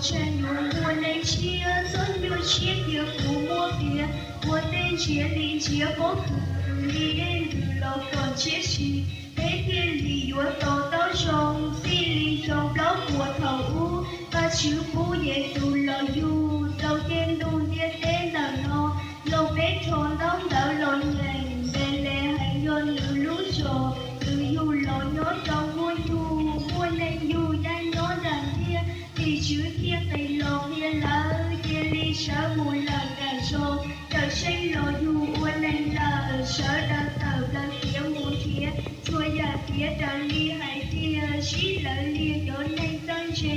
Tseem yuav muaj neeg tshiab txob nyuag tshiab cia kuv muab piav, ua tej ntsiav li ntsiav pob kws li dej ntws los kom ntsiab si. Peb thiaj li yuav tos tau zoo txij li xyoo plaub puas thaum ub, Vajtswv pub Yexus los yug rau tej ntuj ntiaj teb ntawm no. Yog peb rho ntaub ntawv los nyeem, Npelehees yog nws lub zos, nws yug los nyob rau nkuaj nyuj, muaj neeg yug yaj nyob nram ntiaj. Tim tswv thiaj qis los qhia lawv cia li sawv mus lawm nram zos, cawm seej los yug ua neeg lawm. Sawv daws tawm plaws khiav mus nrhiav txhua yam tiav raws li hais tiag, sib law liag cov neeg txawj ntse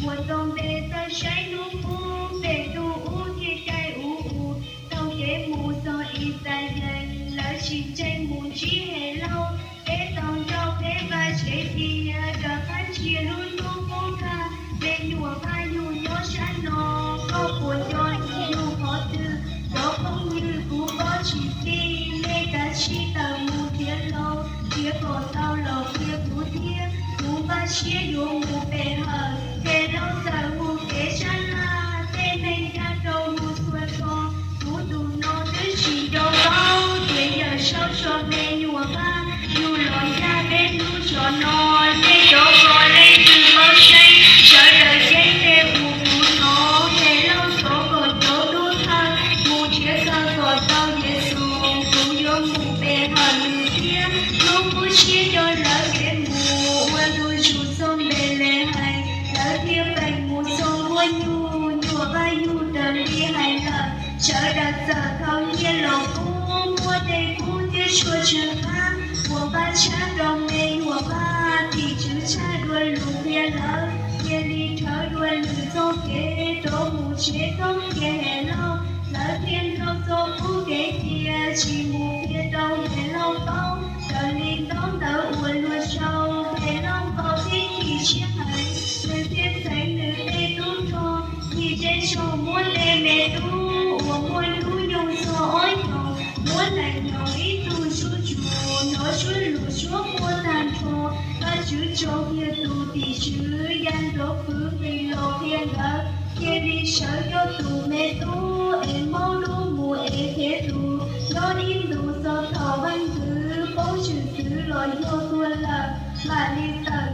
uas tau npe txawj saib hnub qub pem ntuj ub thiaj caij ub mus. Taug kev mus txog Ixayees, lawv tsis ntseeg mus ntsib Helauj. Peb tau ncauj peb npaj tsev cia, rov qab ntsia lub hnub qub tag, me nyuam Vaj yug nyob sab no, koj puas nco nws yug qhov twg? Cov phooj ywg, kuv paub tsis txij, nej kav tsij tawm mus nrhiav los, nrhiav kom tau los qhia kuv thiab, kuv npaj siab yuav mus pe hawm. Helauj txawm hu kev sab laj, tej neeg nkag rau hu txhua txhua, kuv tus no twb tsis nco paub. Ces Yawmsaub sau me nyuam Vaj yug los ncaj peb lub zos no, nej cov kos leej twg paub tseeb, sawv daws ceeb tes mus kuv hnov. Helauj thov kom cov tub thawj mus nrhiav kawg kom tau Yexus, kuv yuav mus pe hawm nws thiab. Hnub qub tshiab coj lawv kev mus, ua ntu zus txog Npelehees, lawv thiaj peem mus txog nkuaj nyuj, nyuam Vaj yug raws li hais lawm. Sawv daws txawm thau nyiaj los pub, muab tej kub thiab tshuaj tsw qab, ua paj tshab rau me nyuam Vaj. Tim tswv tshaj dua lus qhia lawv, cia li rhawv dua lwm txoj kev rov mus tsev txhob qhia Helauj. Lawv thiaj nrog txoj qub kev cia, tsis mus qhia rau Helauj paub. Raws li ntaub ntawv uas luag sau, Helauj npau thiab chim siab heev, nws thiaj txheev nws tej tub rog, yim zej zog muab tej me tub uas muaj hnub nyoog txog ob xyoos, muab nees nyoos ib tug zuj zus, hnov suab lus suab quaj tag nrho. Vajtswv tso kiag tus tim tswv ya nrov kwv nqis los qhia nkawd, cia li sawv coj tus me tub Emaus dub mus ev Thev Tus. Nyob ib ntus txog thaum Vaj Ntxwv poob tswm txwv los yog tuag lawm, mam li tawm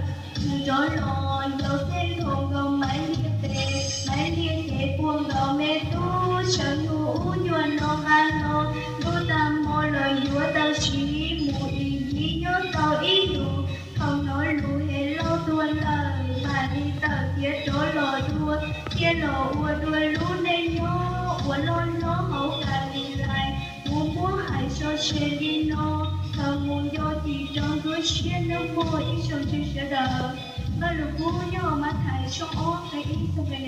rov los. Yauxej nkaus nkaus Maivliag tes, Maivliag cev puag nkaus me tub, tshav ntuj ub nyuag no nqa los, ntuj tag hmo los yuav tau siv, mus Iziv nyob tau ib ntus. Thaum hnov lus Helauj tuag lawm, mam li tawm khiav rov los dua, thiaj los ua dua lub neej nyob uas loj hlob hauv Kalilais. Kuv muab hais so se li no, thaum mus nco tsis rau ntxuav siab nawb mog ib tsoom tswv sawv daws. Vajluskub nyob hauv Mathais tshooj ob nqe ib txog nqe